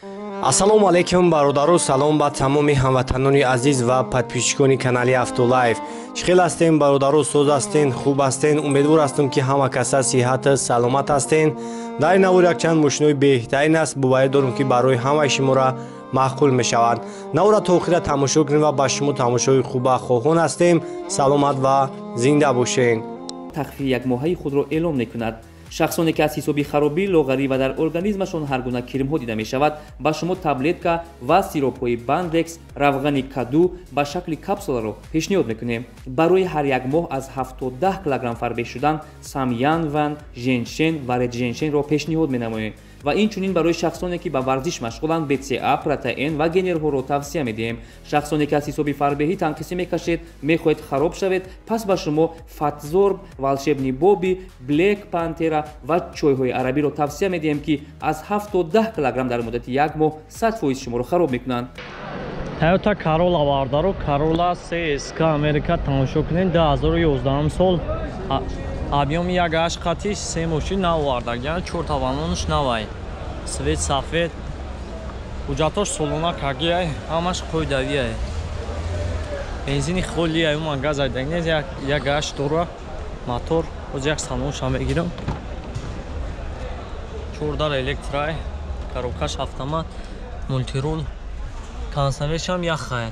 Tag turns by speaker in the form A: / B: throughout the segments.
A: Ассалому алайкум бародару, салом ба тамоми ҳамватанони азиз ва подписчикони канали Автолайф. Чӣ хел ҳастем бародару, соз ҳастен, хуб ҳастен? Умедвор ҳастам, ки ҳама каса сиҳату саломат ҳастен. Дар ин навор якчанд мошинои беҳтарин аст, боварӣ дорам, ки барои ҳамаи шуморо маъқул мешаванд. Навора то охира тамошо кунем ва ба шумо тамошои хуба хоҳон ҳастем. Саломат ва зинда бошен.
B: Тахфифи якмоҳаи худро эълон мекунад. Шахсоне ки аз ҳисоби харобӣ, лоғарӣ ва дар организмашон ҳар гуна кирмҳо дида мешавад, ба шумо таблетка ва сиропҳои бандекс, равғани каду ба шакли капсуларо пешниҳод мекунем. Барои ҳар як моҳ аз 7 то 10 килограмм фарбеҳ шудан самянван, женшен ва редженшенро пешниҳод менамоем ва инчунин барои шахсоне ки ба варзиш машғуланд, БЦА, протеин ва генерҳоро тавсия медиҳем. Шахсоне ки аз ҳисоби фарбеҳӣ танқисӣ мекашед, мехоҳед хароб шавед, пас ба шумо фатзорб, волшебный боби, блек пантера ва чойҳои арабиро тавсия медиҳем, ки аз 7 то 10 килограмм дар муддати як моҳ 100% шуморо хароб мекунанд.
C: Toyota Corolla бародаро, Corolla CSK Америка тамошо кунед, 2011 сол, объёми 1,8 қати се мошин нав овардагиян, чор таваллонаш навай, цвет сафед, ҳуҷҷатош солона кагиай, ҳамаш қоидавиай, бензини холиай, уман газ айдагнез, 1,8 дора мотор. Оз як салонша мегирам. Чордар электрай, коробкаш автомат, мультирул, кондиционершам яхай,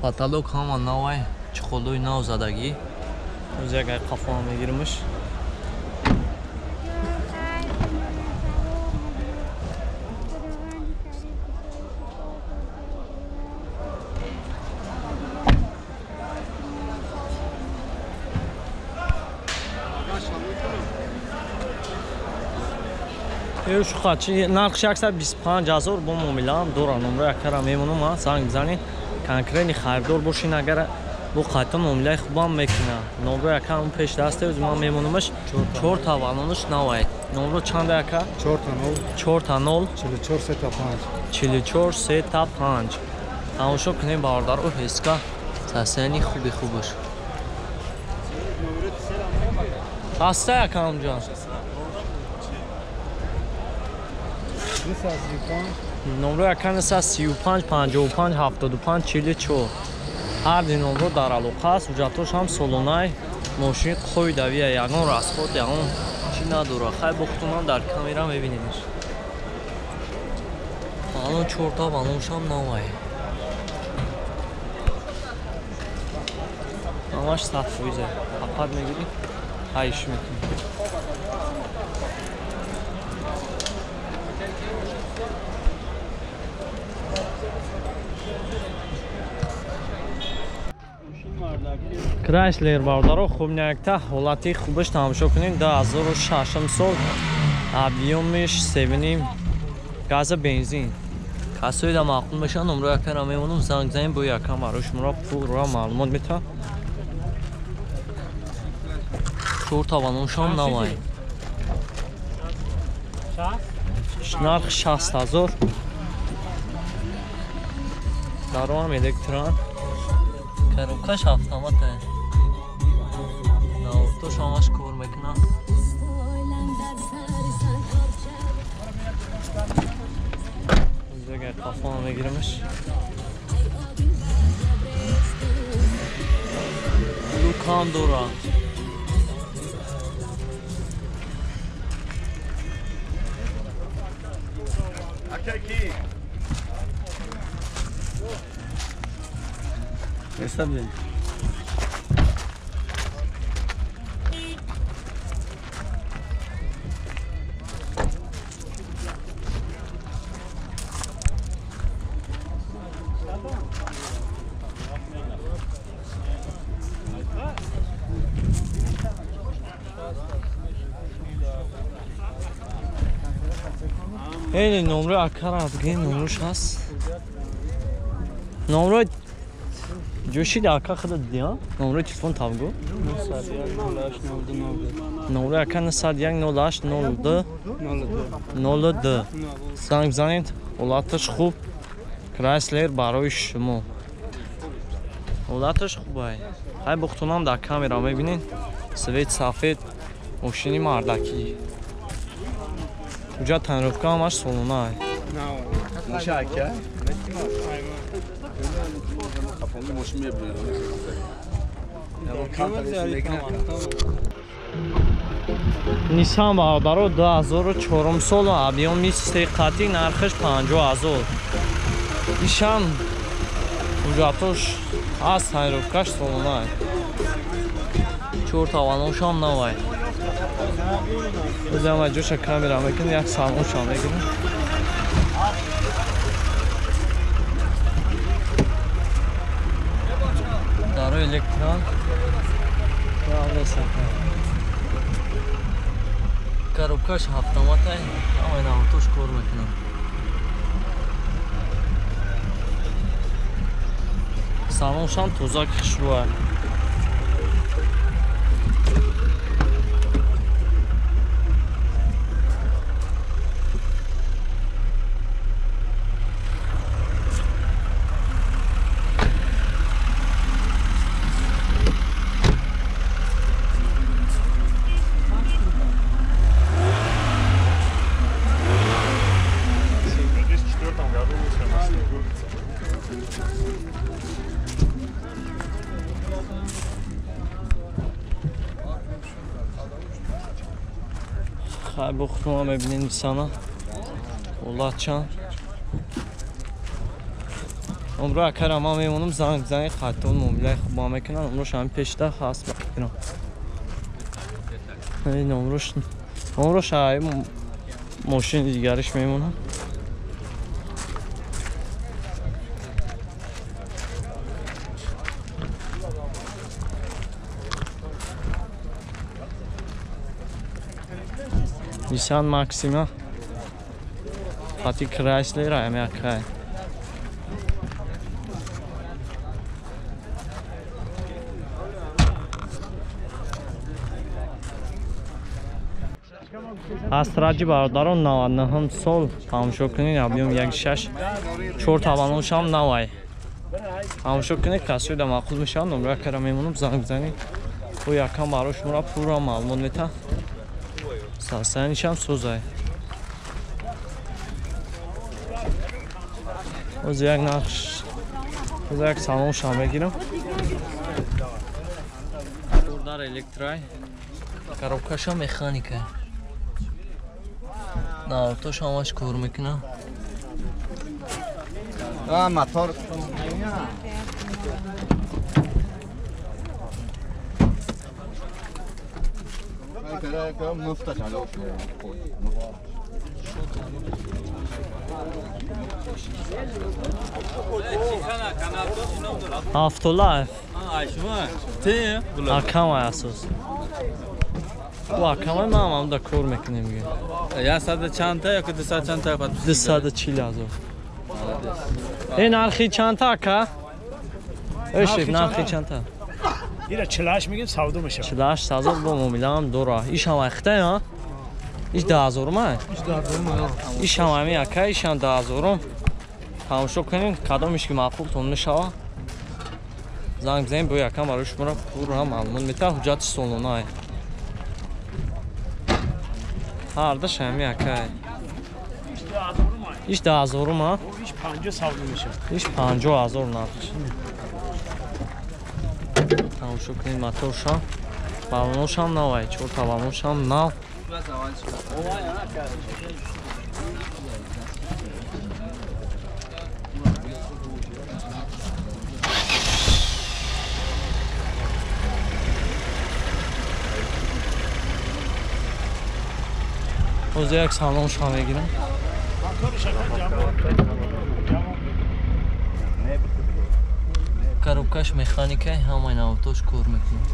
C: потолок ҳама навай, чехолои нав задагӣ. Оз як ай қафоам мегиримш. Шухачи нархш 125 ҳазор, бо муомилаам дора. Номро якара мемонам, занг бизанед, конкретный харидор бошин, агар бо қайта муомилаи хубам мекуна. Номро якам пеш дасте, ман мемонамаш. Чор таваллонаш навай. Номро чанда яка? 4 та 0
D: 44 3 та 5.
C: 44 3 та 5. Тамошо кунем бародару, ҳеска состояние хуби хубаш ҳаста якамҷон. Номро якан 35 55 75 44. Ҳар ди номро дар алоқа аст. Ҳуҷҷатош ҳам солонай, мошини қоидавия, ягон расход, ягон чӣ надора. Хай, бохтунам дар камера мебинемш. Балон чорта балоншам навай, ҳамаш 100%. Апад мегирӣ, ҳайш мекунӣ. Крайслер бародаро, хуб якта ҳолати хубаш тамошо кунем. 2006 сол, объёмиш 3,5, газа бензин. Касое да маъқул мешаванд, номро якара мемонам, занг занем, бо якам барои шуморо пурра маълумот метавам. Чор тавалоншам навай, нарх 60 ҳазор. Дароам электран, коробкаш автомата, наортош ҳамаш кор мекунад. Қафона мегирамаш. Люкам дора.
D: Aqui. Está bem.
C: Эй, номро акара бигин, номрош ҳаст. Номро ҷӯшид ака худа дидӣ, номрои телефон тавгу. Номрои ака 901 08 02 02. Занг бизанед, ҳолаташ хуб. Крайслер барои шумо. Ҳолаташ хубай. Хай, бухтунам дар камера мебинед. Цвет сафед, мошини мардакӣ. Ҳуҷҷат тонировка ҳамаш солона. Nissan бародаро 2004 сол объёми се қати нархаш 50,000. Ишам ҳуҷҷатош аз тонировкаш солона. 4 таваношам навай. Бизам ҷоша камера мекунем, як салоншам мегирем. Даро электрон. Коробкаш автоматай, ҳамаи навтош кор мекунам. Салоншам тоза хушрӯа. Хай бо худтон мебинед Ниссана. Ҳолат чанд. Умро акара ман мемонам, занг занг хаттон муомилаи хуб мекунан. Умрош ҳами пешта ҳаст мекунам. Ин умрош ай мошини дигариш мемонам. Nissan Maxima хати Chrysler ами акай. Астраҷи бародарон 99 сол тамошо кунед, объём 1.6, 4 таваношам навай. Тамошо кунед, касои да маъқул мешавад, номра кара мемонам, занг бизанед. Бо якам барои шуморо пурра маълумот метаҳад. Сасанишам созай. Оз як нақш, оз як салоншам мегирам. Дар электрай, коробкаша механика. Навтош ҳамаш кор мекунад.
D: Мотор.
C: Автолайф. Акамай асос. Ӯ акамай ман ҳам да кор мекунем.
E: Я сада чандта ё ки 200 чандта?
C: 240,000. Э нархи чандта ака? Э шеф нархи чандта?
F: Ира 48 мегем савдо мешавад.
C: 48,000 бо муомилаам дора. Иш ҳам айхта ё? Иш 10,000 ма?
F: Иш 10,000 ма.
C: Иш ҳам ами ака, иш ҳам 10,000. Тамошо кунем, кадомиш ки маъқултон мешавад. Занг бизанем, бо якам барои шуморо пурра маълумот метаҳад. Ҳуҷҷати солона. Ҳардаш ҳами ака. Иш 10,000 ма?
F: Иш 50 савдо мешавад.
C: Иш 50,000 нархш. Тамошо кунед моторшам, балоношам навай, 4 балоношам нав. Ҳозир як салоншам мегирам. Коробкаш механика, ҳамаи навтош кор мекунад.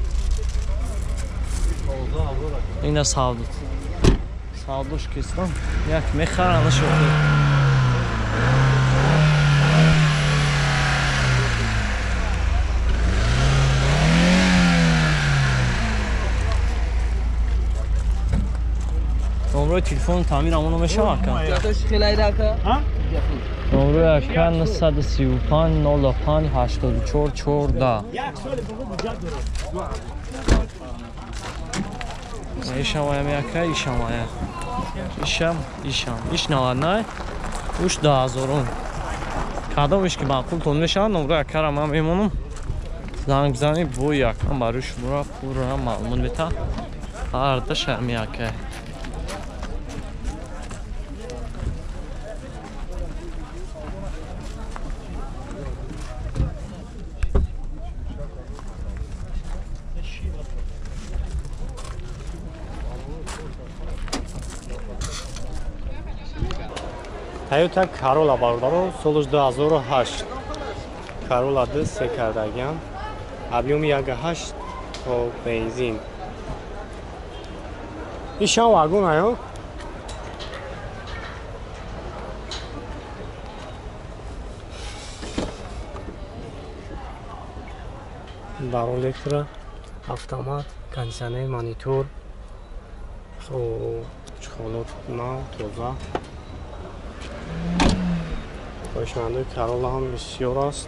C: Ина савдо. Савдош кистам, як мехарам шохи. Номрои телефон таъмир амоно мешавад ака? Номрои ака 935 05 84 14. Ишамая ака, ишамая. Ишам, ишам. Иш 99, уш 2000. Кадомиш ки маъқултон мешавад, номраи акара ман мемонам. Занг бизанед, бо якам барои шуморо пурра маълумот метаҳам. Ҳарда шарми акай.
A: Toyota Corolla бародаро, солаш 2008. Corolla 2 се кардагиам. Объёми 1.8 то бензин. Ишам вагон аё? Бар электро, автомат, кондиционер, монитор. Хоб, чхолот нав, тоза. Хоҳишмандои Corolla ҳам бисёр аст.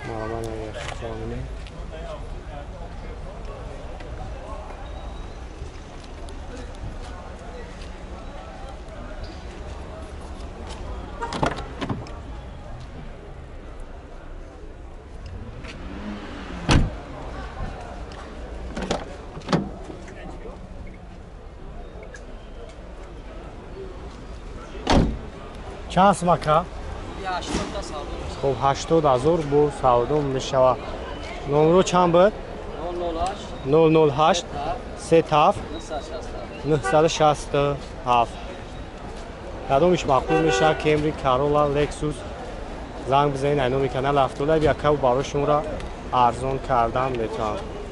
A: Марҳамат, агар чанд сумака? Хоб, 80 ҳазор бо савдо мешавад. Номро чанд буд? 008 37 967. Кадомиш маъқул мешавад? Camry, Corolla, Lexus. Занг бизанед, ай номи канал Автолайв якав барои шуморо арзон кардан метавонам.